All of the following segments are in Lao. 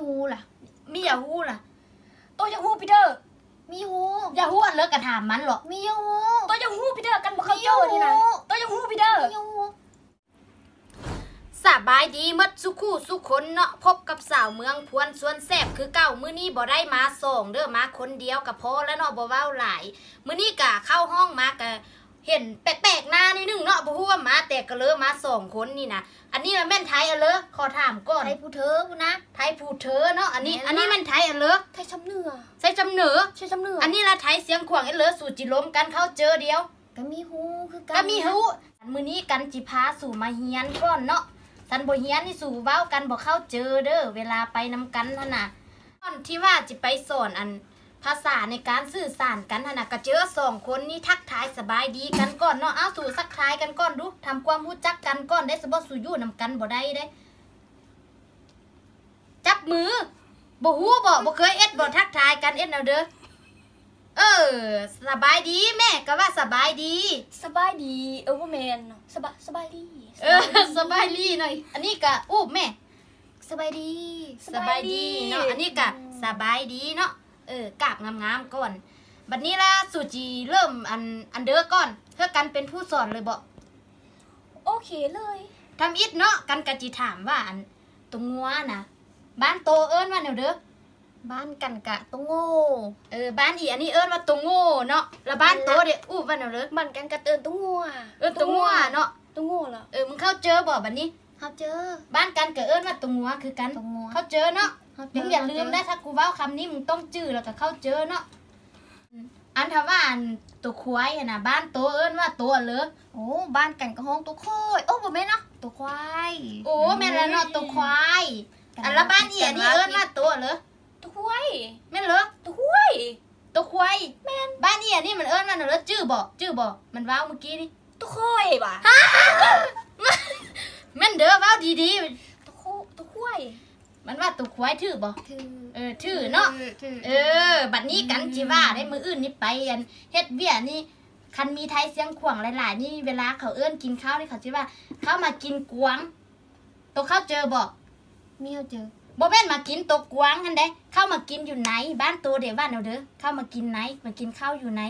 ຮູ້ລະ ມີຢາກຮູ້ລະ ໂຕຢາກຮູ້ພີເດີ ມີຮູ້ ຢາກຮູ້ອັນເລີກກະຖາມມັນເລາະ ມີຢາກຮູ້ ໂຕຢາກຮູ້ພີເດີ ກັນບໍ່ເຂົ້າໃຈນີ້ນະ ມີຢາກຮູ້ ໂຕຢາກຮູ້ພີເດີ ມີຢາກຮູ້. ສະບາຍດີໝົດສູ່ຄູ່ສູ່ຄົນເນາະ ພົບກັບສາວເມືອງພວນຊວນແຊບຄືເກົ່າ. ມື້ນີ້ບໍ່ໄດ້ມາສອງເດີ້ ມາຄົນດຽວກະພໍລະເນາະ ບໍ່ເວົ້າຫຼາຍ. ມື້ນີ້ກະເຂົ້າຫ້ອງມາກະ ເຫັນແປກໆໜ້າໜ້ອຍໜຶ່ງເນາະ ບໍ່ຮູ້ວ່າມາແຕ່ກະເລີມາສອງຄົນນີ້ນະ. ອັນນີ້ລະແມ່ນໄທອັນເລີ ຂໍຖາມກ່ອນ ໄທພູເທີພຸ້ນນະ ໄທພູເທີເນາະ. ອັນນີ້ ແມ່ນລະ ອັນນີ້ແມ່ນໄທອັນເລີ ໄທຊຳເໜືອ ໄທຊຳເໜືອ ໄທຊຳເໜືອ. ອັນນີ້ລະໄທຊຽງຂວາງອັນເລີ ສູ່ຈິລົມກັນເຂົ້າເຈີດຽວ ກະມີຮູ້ຄືກັນ ກະມີຮູ້. ມື້ນີ້ກັນຈິພາສູ່ມາຮຽນກ່ອນເນາະ ຄັນບໍ່ຮຽນນີ້ສູ່ເວົ້າກັນບໍ່ເຂົ້າເຈີເດີ້ ເວລາໄປນຳກັນຫັ້ນນະ. ກ່ອນທີ່ວ່າຈິໄປສອນອັນ ພາສາໃນການສື່ສານກັນຫັ້ນນະ ກະເຈີສອງຄົນນີ້ທັກທາຍສະບາຍດີກັນກ່ອນເນາະ. ເອົາ ສູ່ທັກທາຍກັນກ່ອນດູ ທຳຄວາມຮູ້ຈັກກັນກ່ອນໄດ້ ສະບໍ່ສູ່ຢູ່ນຳກັນບໍ່ໄດ້ເດ້. ຈັບມື ບໍ່ຮູ້ບໍ ບໍ່ເຄີຍເຮັດບໍ ທັກທາຍກັນເຮັດແນວເດີ. ເອີ ສະບາຍດີ ແມ່ກະວ່າສະບາຍດີ ສະບາຍດີ ເອີ ບໍ່ແມ່ນ ສະບາ ສະບາຍດີ ເອີ ສະບາຍດີໜ້ອຍ. ອັນນີ້ກະອູບແມ່ ສະບາຍດີ ສະບາຍດີເນາະ ສະບາຍດີ ອັນນີ້ກະ ອືມ ສະບາຍດີເນາະ. ເອີ ກາບງາມໆກ່ອນ. ບັດນີ້ລະສູ່ຈິເລີ່ມອັນ ອັນເດີກ່ອນ ເພື່ອກັນເປັນຜູ້ສອນເລີຍບໍ? ໂອເຄເລີຍ. ທຳອິດເນາະ ກັນກະຈິຖາມວ່າອັນ ໂຕງົວນະ ບ້ານໂຕເອີ້ນວ່າແນວເດີ? ບ້ານກັນກະໂຕໂງ່. ເອີ ບ້ານອີອັນນີ້ເອີ້ນວ່າໂຕໂງ່ເນາະ ລະບ້ານໂຕເດ ອູບວ່າແນວເດີ? ບ້ານກັນກະເອີ້ນໂຕງົວ. ເອີ້ນໂຕງົວເນາະ ໂຕງົວລະ. ເອີ ມຶງເຂົ້າເຈີບໍບັດນີ້? ເຂົ້າເຈີ. ບ້ານກັນກະເອີ້ນວ່າໂຕງົວຄືກັນ ໂຕງົວ ເຂົ້າເຈີເນາະ. ເຂົ້າເຈີ ມຶງຢ່າລືມໄດ້ ເຂົ້າເຈີ ຖ້າກູເວົ້າຄຳນີ້ ມຶງຕ້ອງຈື່ລະກະເຂົ້າເຈີເນາະ. ອັນຖ້າວ່າອັນໂຕຄວາຍຫັ້ນນະ ບ້ານໂຕເອີ້ນວ່າໂຕອັນເລີ? ໂອ້ ບ້ານກັນກະຮ້ອງໂຕຄອຍ ໂອ້ ບໍ່ແມ່ນເນາະ ໂຕຄວາຍ. ໂອ້ ແມ່ນລະເນາະ ໂຕຄວາຍ. ອັນລະບ້ານອີອັນນີ້ເອີ້ນວ່າໂຕອັນເລີ? ໂຕຄວາຍ. ແມ່ນເລີ? ໂຕຄວາຍ ໂຕຄວາຍ. ແມ່ນ. ບ້ານອີອັນນີ້ມັນເອີ້ນວ່າອັນເລີ ຈື່ບໍ? ຈື່ບໍ? ມັນເວົ້າມື້ກີ້ນີ້ ໂຕຄອຍຫວາ? ແມ່ນເດີ ເວົ້າດີໆ ໂຕໂຄ ໂຕຄວາຍ. ມັນວ່າໂຕຄວາຍຖືກບໍ່? ຖືກ. ເອີ ຖືກເນາະ. ເອີ ຖືກ. ເອີ ບັດນີ້ກັນ ອືມ ຊິວ່າໄດ້ ມື້ອື່ນນີ້ໄປອັນເຮັດວຽກນີ້ ຄັນມີໄທຊຽງຂວາງຫຼາຍໆນີ້ ເວລາເຂົາເອີ້ນກິນເຂົ້ານີ້ ເຂົາຊິວ່າ ເຂົ້າມາກິນກວາງ. ໂຕເຂົ້າເຈີບໍ່? ມີເຂົ້າເຈີ. ບໍ່ແມ່ນມາກິນໂຕກວາງຫັ້ນເດ້ ເຂົ້າມາກິນຢູ່ໃນ. ບ້ານໂຕເດ ວ່າແນວເດີ? ເຂົ້າມາກິນໃນ ມາກິນເຂົ້າຢູ່ໃນ.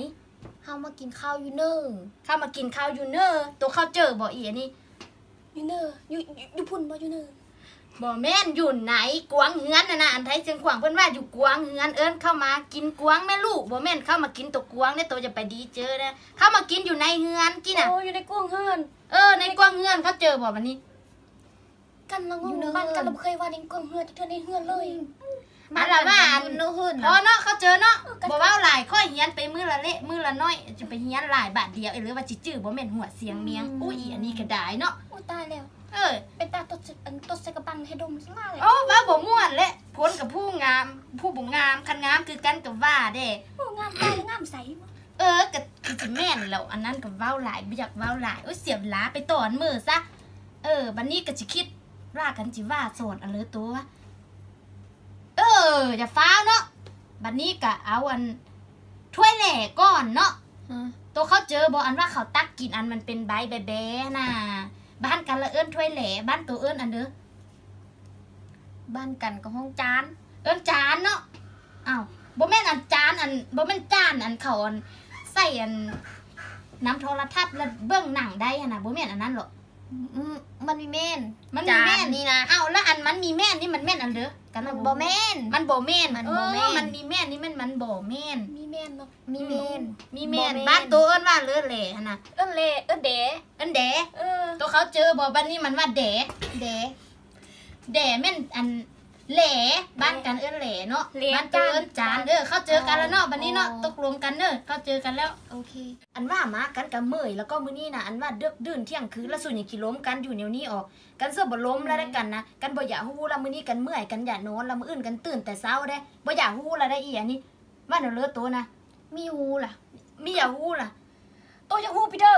ເຮົາມາກິນເຂົ້າຢູ່ເນີ. ເຂົ້າມາກິນເຂົ້າຢູ່ເນີ. ໂຕເຂົ້າເຈີບໍ່ອີອັນນີ້? ຢູ່ເນີ ຢູ່ ຢູ່ ຢູ່ພຸ້ນບໍ່ ຢູ່ເນີ? ບໍ່ແມ່ນ ຢູ່ໃນກວາງເຮືອນຫັ້ນນະ. ອັນໄທຊຽງຂວາງເພິ່ນວ່າຢູ່ກວາງເຮືອນ ເອີ້ນເຂົ້າມາກິນກວາງແມ່ລູກ. ບໍ່ແມ່ນເຂົ້າມາກິນໂຕກວາງເດ້ ໂຕຢ່າໄປດີເຈີເດ້. ເຂົ້າມາກິນຢູ່ໃນເຮືອນກີ້ນະ. ໂອ້ ຢູ່ໃນກວາງເຮືອນ. ເອີ ໃນກວາງເຮືອນ ເຂົ້າເຈີບໍ່ບັດນີ້? ກັນລະງົງ ຢູ່ເນີ ບ້ານກັນລະບໍ່ເຄີຍວ່າໃນກວາງເຮືອນຈັກເທື່ອ ໃນເຮືອນເລີຍ. ອືມ ອັນລະວ່າອັນ ບ້ນກັນຢູ່ເນີເຮືອນນະ. ພໍເນາະ ເຂົ້າເຈີເນາະ. ເອີ ບໍ່ເວົ້າຫຼາຍ ຂ້ອຍຮຽນໄປມື້ລະເລະ ມື້ລະໜ້ອຍ ຈະໄປຮຽນຫຼາຍບາດດຽວ ເອີ ຫຼືວ່າຊິຈື່ບໍ່ແມ່ນຫົວສຽງມຽງ. ອືມ ໂອ້ຍ ອັນນີ້ກະດາຍເນາະ. ໂອ້ຍ ຕາຍແລ້ວ. ເອີ ເປັນຕາຕົດ ອັນ ຕົດໃສ່ກະບັງໃຫ້ດົມຊັ້ນລະ. ໂອ້ ເວົ້າບໍ່ມ່ວນແຫຼະ ຄົນກະຜູ້ງາມ ຜູ້ບໍ່ງາມ ຄັນງາມຄືກັນກະວ່າແດ່. ໂອ້ ງາມຕາຍ ງາມໃສ. ເອີ ກະ ກະຊິແມ່ນແລ້ວ ອັນນັ້ນກະເວົ້າຫຼາຍ ບໍ່ຢາກເວົ້າຫຼາຍ. ໂອ້ຍ ເສຍເວລາ ໄປຕໍ່ອັນເມີຊະ. ເອີ ບັດນີ້ກະຊິຄິດວ່າກັນຊິວ່າສອນອັນເລີໂຕວະ. ເອີ ຢ່າຟ້າວເນາະ. ບັດນີ້ກະເອົາອັນຖ້ວຍແຫຼກ່ອນເນາະ. ຮະ ໂຕເຂົ້າເຈີບໍ່ ອັນວ່າເຂົາຕັກກິນ ອັນມັນເປັນໃບແບໆນະ? ບ້ານກັນລະເອີ້ນຖ້ວຍແຫຼ ບ້ານໂຕເອີ້ນອັນເດີ? ບ້ານກັນກະຮ້ອງຈານ. ເອີ້ນຈານເນາະ. ອ້າວ ບໍ່ແມ່ນອັນຈານ ອັນ ບໍ່ແມ່ນຈານ ອັນເຂົາອັນໃສ່ອັນນຳໂທລະທັດລະເບິ່ງໜັງໄດ້ຫັ້ນນະ ບໍ່ແມ່ນອັນນັ້ນເລາະ? ອືມ ມັນມີແມ່ນ ມັນມີແມ່ນ ຈານນີ້ນະ. ເອົ້າ ລະອັນມັນມີແມ່ນນີ້ມັນແມ່ນອັນເດີ? ມັນບໍ່ແມ່ນ ມັນບໍ່ແມ່ນ ມັນບໍ່ແມ່ນ. ເອີ ມັນມີແມ່ນນີ້ແມ່ນ ມັນບໍ່ແມ່ນ ມີແມ່ນເນາະ. ມີແມ່ນ ອືມ ມີແມ່ນ. ບໍ່ແມ່ນ ບ້ານໂຕເອີ້ນວ່າເລີແຫຼຫັ້ນນະ? ເອີ້ນແຫຼ ເອີ້ນແດ ເອີ້ນແດ. ເອີ ໂຕເຂົ້າເຈີບໍ່? ບັດນີ້ມັນວ່າແດ ແດ ແດແມ່ນອັນແຫຼ ບ້ານກັນເອີ້ນແຫຼເນາະ ແຫຼ ບ້ານໂຕເອີ້ນຈານ. ຈານ ເອີ ເຂົ້າເຈີກັນລະເນາະ ອໍ ບັດນີ້ເນາະ ອໍ ຕົກລົງກັນເດີ ເຂົ້າເຈີກັນແລ້ວ. ໂອເຄ. ອັນວ່າມາກັນກະເມື່ອຍ ລະກໍມື້ນີ້ນະ ອັນວ່າເດິກດື່ນທ່ຽງຄືນ ລະສູຍັງຊິລົມກັນຢູ່ແນວນີ້ອອກ. ກັນເຊື່ອບໍ່ລົມລະ ອືມ ໄດ້ກັນນະ ກັນບໍ່ຢາກຮູ້ລະ ມື້ນີ້ກັນເມື່ອຍ ກັນຢາກນອນ ລະມື້ອື່ນກັນຕື່ນແຕ່ເຊົ້າເດ້ ບໍ່ຢາກຮູ້ລະໄດ້ອີອັນນີ້. ວ່າແນວເລີໂຕນະ ມີຢາກຮູ້ລະ ມີຢາກຮູ້ລະ ໂຕຢາກຮູ້ພີເດີ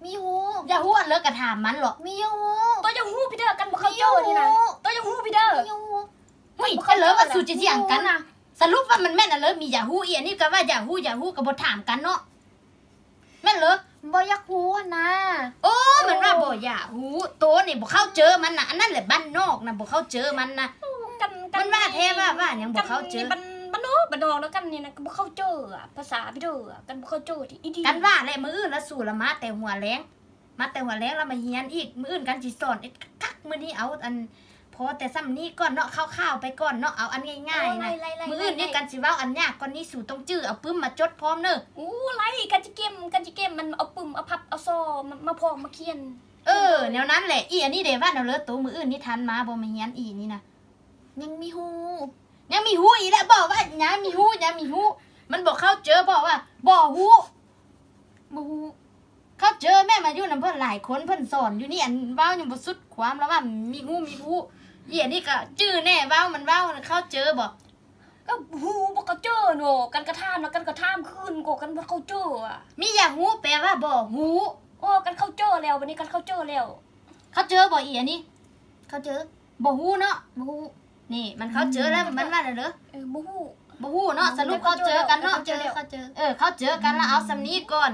ມີຮູ້ ຢາກຮູ້ອັນເລີກກະຖາມມັນເລາະ ມີຢາກຮູ້ ໂຕຢາກຮູ້ພີເດີ ກັນບໍ່ເຂົ້າໃຈນີ້ນະ ໂຕຢາກຮູ້ພີເດີ ມີຢາກຮູ້. ຫຸຍ ອັນເລີວ່າສູຈະຖຽງກັນນະ ສະຫຼຸບວ່າມັນແມ່ນອັນເລີ ມີຢາກຮູ້ອີອັນນີ້ກະວ່າຢາກຮູ້ ຢາກຮູ້ກະບໍ່ຖາມກັນເນາະ. ແມ່ນເລີ ບໍ່ຢາກຮູ້ຫັ້ນນະ. ໂອ້ ມັນວ່າບໍ່ຢາກຮູ້ ໂຕນີ້ບໍ່ເຂົ້າເຈີມັນນະ ອັນນັ້ນແຫຼະບ້ານນອກນະ ບໍ່ເຂົ້າເຈີມັນນະ. ໂອ້ ກັນ ມັນວ່າແທ້ວ່າ ວ່າຫຍັງບໍ່ເຂົ້າເຈີ ກັນນີ້ມັນບ້ານນອກ ບ້ານນອກແລ້ວ ກັນນີ້ນະ ກໍບໍ່ເຂົ້າເຈີອະ ພາສາພີ່ເດີອະ ກັນບໍ່ເຂົ້າເຈີທີ່ອີດີ ກັນວ່າແຫຼະ ມື້ອື່ນລະສູລະມາແຕ່ຫົວແລງ ມາແຕ່ຫົວແລງລະມາຮຽນອີກ ມື້ອື່ນກັນຊິສອນຄັກໆ ມື້ນີ້ເອົາອັນ ພໍແຕ່ສ່ຳນີ້ກ່ອນເນາະ ຄ່າວໆ ໄປກ່ອນເນາະ ເອົາອັນງ່າຍໆ ນະ ມື້ອື່ນນີ້ກັນຊິເວົ້າອັນຍາກກ່ອນນີ້ ສູຕ້ອງຈື່ ເອົາປຶ້ມມາຈົດພ້ອມເນີ ໂອ້ ໄລ່ ກັນຊິເກັມ ກັນຊິເກັມ ມັນເອົາປຶ້ມ ເອົາພັບ ເອົາຊໍ ມາ ມາພ້ອມ ມາຂຽນ ເອີ ແນວນັ້ນແຫຼະ ອີອັນນີ້ເດ ວ່າແນວເລີໂຕ ມື້ອື່ນນີ້ທັນມາບໍ່ມາຮຽນອີນີ້ນະ ຍັງມີຮູ້ ຍັງມີຮູ້ອີກແລ້ວ ບອກວ່າຍັງມີຮູ້ ຍັງມີຮູ້ ມັນບໍ່ເຂົ້າເຈີ ບອກວ່າບໍ່ຮູ້ ບໍ່ຮູ້ ເຂົ້າເຈີແມ່ ມາຢູ່ນຳເພິ່ນຫຼາຍຄົນ ເພິ່ນສອນຢູ່ນີ້ ອັນເວົ້າຍັງບໍ່ສຸດຄວາມ ລະວ່າມີຮູ້ ມີຮູ້ ອີອັນນີ້ກໍຈື່ແດ່ ເວົ້າ ມັນເວົ້າ ເຂົ້າເຈີບໍ່ ກໍຮູ້ບໍ່ເຂົ້າເຈີເນາະ ກັນກໍຖາມ ແລ້ວກັນກໍຖາມຄືນ ກໍກັນບໍ່ເຂົ້າເຈີອະ ມີຢາກຮູ້ແປວ່າບໍ່ຮູ້ ໂອ້ ກັນເຂົ້າເຈີແລ້ວ ບັດນີ້ກັນເຂົ້າເຈີແລ້ວ ເຂົ້າເຈີບໍ່ອີອັນນີ້ ເຂົ້າເຈີ ບໍ່ຮູ້ເນາະ ບໍ່ຮູ້ ນີ້ມັນເຂົ້າເຈີແລ້ວ ມັນວ່າແນວເດີ ເອີ ບໍ່ຮູ້ ບໍ່ຮູ້ເນາະ ສະຫຼຸບເຂົ້າເຈີກັນເນາະ ເອີ ເຂົ້າເຈີກັນລະເອົາສ່ຳນີ້ກ່ອນ